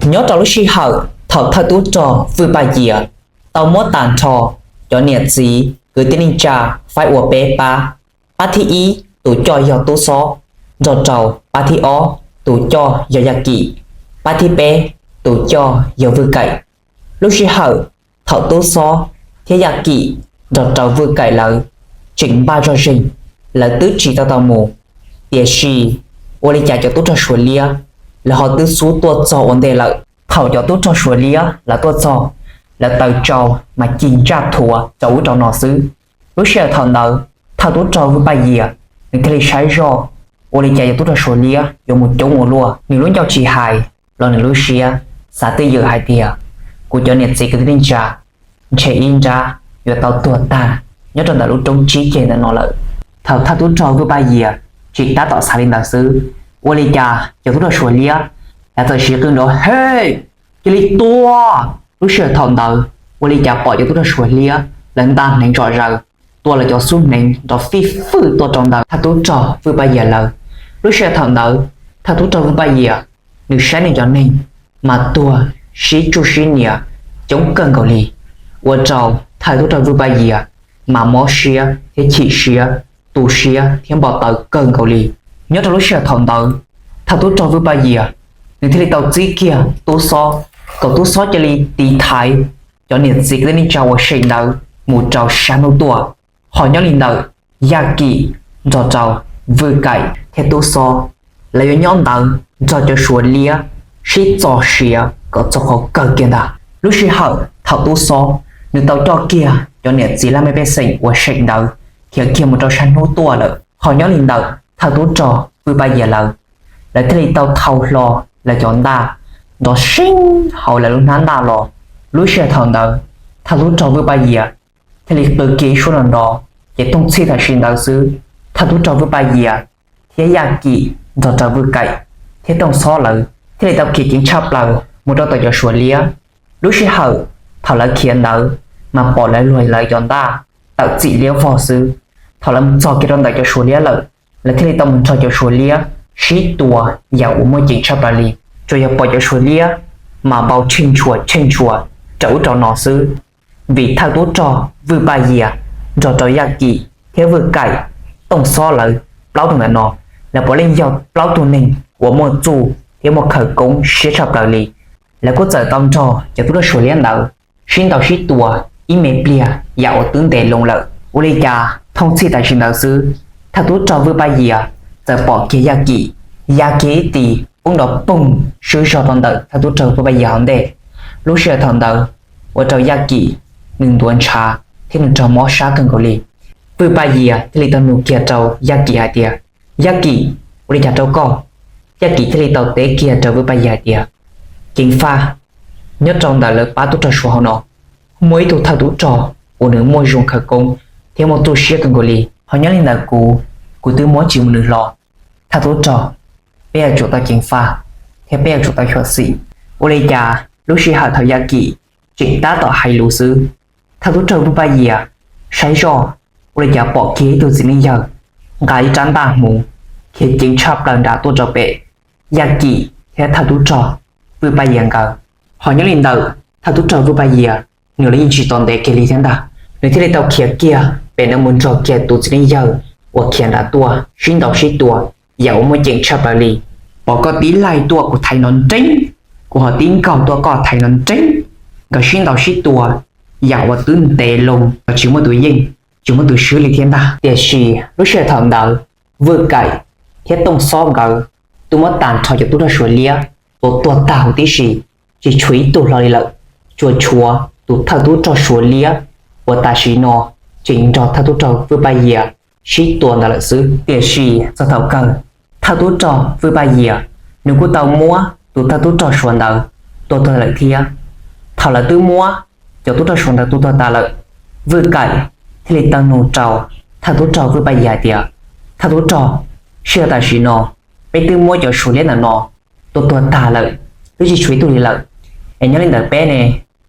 Nyob rau lub sij hawm thaum thawj tub rog Vwj Paj Yias tau muab tag nrho cov niam txiv kwv tij neej tsa faib ua peb pab. Pab thib ib tus coj yog Tub Xob, nrog rau pab thib ob tus coj yog Yaj Kim, pab thib peb tus coj yog Vwj Kaim. Lub sij hawm thaum Tub Xob thiab Yaj Kim nrog rau Vwj Kaim lawv tseem npaj zog zeeg, lawv twb tsis tau tau mus, tiam sis ua li cas cov tub rog Suav liab lawv ho twb xub tuaj txog ua ntej lawm. Thaum cov tub rog Suav liab lawv tuaj txog, lawv taws tsau mas ci ntsaj thuav rau ub rau no xwb. Lub sij hawm thaum ntawd thawj tub rog Vwj Paj Yias nws thiaj li saib zoj ua li cas cov tub rog Suav liab yuav mus coob ua luaj. Nws lub ncauj tsis hais los nws lub siab xav twj ywm hais tias kuv cov niam txiv kwv tij neej tsa ntshe ib nrab yuav tau tuag tag nyob rau ntawm lub roob tsib ceg ntawm no lawm. Thaum thawj tub rog Vwj Paj Yias tseem tab tom xav li ntawd xwb, ua li cas cov tub rog Suav liab lawv txawm siv qw nrov, Hej, cia li tua! Lub sij hawm thaum ntawd ua li cas pom cov tub rog Suav liab lawv nta hneev zom zaws, tua lawv cov xub hneev nrov fij fwj tuaj rau ntawm thawj tub rog Vwj Paj Yias lawv. Lub sij hawm thaum ntawd thawj tub rog Vwj Paj Yias nws saib nws cov neeg mas tuag sib tsuj sib nias coob kawg nkaus li, ua rau thawj tub rog Vwj Paj Yias mas mob siab thiab chim siab, tu siab thiab npau taws kawg nkaus li. Nyob rau lub sij hawm thaum ntawd thawj tub rog Vwj Paj Yias nws thiaj li tau txib kiag Tub Xob kom Tub Xob cia li tiv thaiv cov niam txiv kwv tij neej tsa uas seem ntawd mus rau sab hnub tuaj. Ho nyob li ntawm Yaj Kim nrog rau Vwj Kaim thiab Tub Xob lawv yuav nyob ntawd nrog cov Suav liab sib txo siav kom txog qhov kawg kiag ntag. Lub sij hawm thaum Tub Xob nws tau coj kiag cov niam txiv laj mej pej xeem uas seem ntawd khiav kiag mus rau sab hnub tuaj lawm, ho nyob li ntawm thawj tub rog Vwj Paj Yias lawv, lawv thiaj li tau thau hlo lawv cov ntaj nrov seeb hauv lawv lub hnab ntaj los. Lub sij hawm thaum ntawd thawj tub rog Vwj Paj Yias thiaj li qw kiag ib suab nrov nrov, ces thooj txhij tam sim ntawd xwb thawj tub rog Vwj Paj Yias thiab Yaj Kim nrog rau Vwj Kaim thiab Tooj Xob lawv thiaj li tau khiav ceev tshaj plaws mus rau tom cov Suav liab. Lub sij hawm thaum lawv khiav ntawd mas pom lawv luag lawv cov ntaj tawm txim liab vog xwb. Thaum lawv mus txog kiag rau ntawm cov Suav liab lawm, lawv thiaj li tau mus nrog cov Suav liab sib tua yam uas muaj ceem tshaj plaws li. Tsuas yog pom cov Suav liab mas npau tsheej ntshua tsheej ntshua rau ub rau no xwb, vim thawj tub rog Vwj Paj Yias nrog rau Yaj Kim thiab Vwj Kaim, Tooj Xob lawv plaub tug ntawm no, lawv puav leej yog plaub tug neeg uas muaj txuj thiab muaj khawv koob siab tshaj plaws li. Lawv kuj txawm tau nrog cov tub rog Suav liab ntawd sib ntaus sib tua ib me pliag yam uas twb ntev loo lawm. Ua li cas thooj txhij tam sim ntawd xwb, thawj tub rog Vwj Paj Yias txawm pom kiag Yaj Kim ya kiag ib tis poob nrov poog swb zog rau ntawm thawj tub rog Vwj Paj Yias hauv ntej. Lub sij hawm thaum ntawd ua rau Yaj Kim nws ntuav ntshav thiab nws raug mob sab kawg nkaus li. Vwj Paj Yias thiaj li tau nug kiag rau Yaj Kim hais tias, Yaj Kim, ua li cas rau koj? Yaj Kim thiaj li tau teb kiag rau Vwj Paj Yias hais tias, Ceev faj, nyob rau ntawm lawv pab tub rog Suav hauv no muaj ib tug thawj tub rog uas nws muaj zoo khawv koob thiab muaj txuj siab kawg nkaus li. Ho nyob li ntawm kuv, kuv twb muab tsis mus nws hlo. Thawj tub rog, peb yuav tsum tau ceev faj thiab peb yuav tsum tau xyuam xim. Ua li cas lub sij hawm thaum Yaj Kim tseem tab tom hais lus xwb, thawj tub rog Vwj Paj Yias saib zoj, ua li cas pom kiag ib tug txiv neej yawg nqa ib rab ntaj hmuv khiav ceev tshaj plaws nrad tuaj rau pem Yaj Kim thiab thawj tub rog Vwj Paj Yias nkawd. Ho nyob li ntawm thawj tub rog Vwj Paj Yias, nws los yeej tsis tos ntev kiag li thiab ntag, nws thiaj li tau khiav kiag pem no mus nrog kiag tus txiv neej yawg uas khiav nrad tuaj sib ntaus sib tua yam uas muaj ceem tshaj plaws li. Pom koj tib laig tuaj kuv thaiv nrov nreeb, kuv ho tib nkaug tuaj koj thaiv nrov nreeb. Nkawd sib ntaus sib tua yam uas twb ntev loo los tsis muaj tus yeej tsis muaj tus swb li thiab ntag. Tiam sis lub sij hawm thaum ntawd Vwj Kaim thiab Tooj Xob nkawd twb muab tag nrho cov tub rog Suav liab tua tuag tag huv tib si, tsis tshuav ib tug hlo li lawm. Tsuas tshuav tus thawj tub rog Suav liab uas tam sim no tseem nrog thawj tub rog Vwj Paj Yias sib tua ntawd lawm xwb. Tiam sis txog thaum kawg, thawj tub rog Vwj Paj Yias nws kuj tau muab tus thawj tub rog Suav ntawd tua tuag lawm thiab. Thaum lawv twb muab cov tub rog Suav ntawd tua tuag tas lawm, Vwj Kaim thiaj li tau nug rau thawj tub rog Vwj Paj Yias hais tias, Thawj tub rog, sij hawm tam sim no peb twb muab cov Suav liab ntawm no tua tuag tag lawm, twb tsis tshuav ib tug li lawm. Es nyob li ntawd peb ne,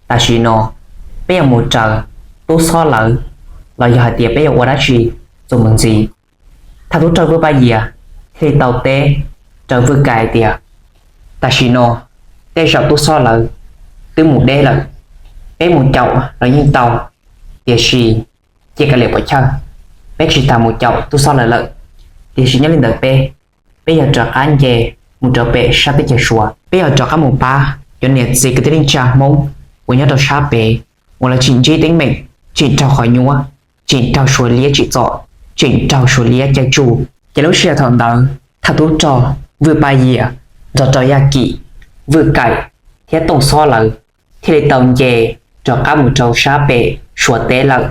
tam sim no peb yuav mus raws Tub Xob lawv los yog hais tias peb yuav ua dab tsi txuas mus ntxiv? Thawj tub rog Vwj Paj Yias thiaj li tau teb rau Vwj Kaim hais tias, Tam sim no tej zaum tub xob lawv twb mus deb lawm. Peb mus caum los yeej tau, tiam sis cia kav liam pov chawj, peb tsis tas mus caum tub xob lawv lawm. Tiam sis nyob li ntawd peb, peb yog rov qab nce mus rau pem sab teb chaws Suav, peb yog rov qab mus pab cov niam txiv kwv tij neej tsa Hmoob uas nyob rau sab pem uas lawv tseem ntsib teeb meem, tseem raug qhov nyuaj, tseem raug Suav liab tsim txom, tseem raug Suav liab caij tsuj. Ces lub sij hawm thaum ntawd thawj tub rog Vwj Paj Yias nrog rau Yaj Kim, Vwj Kaim thiab Tooj Xob lawv thiaj li tau nce rov qab mus rau sab pem Suav teb lawm.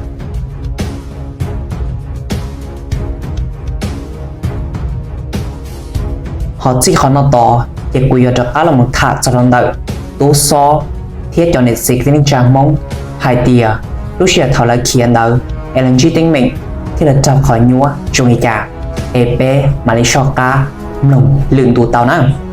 Ho txij qhov no tod ces kuv yuav rov qab los mus tham txog rau ntawm tub xob thiab cov niam txiv kwv tij neej tsa Hmoob hais tias lub sij hawm thaum lawv khiav ntawd es lawv ntsib teeb meem thiab lawv raug qhov nyuaj zoo li cas, es peb mam li soj qab mloog lwm ntu tau na.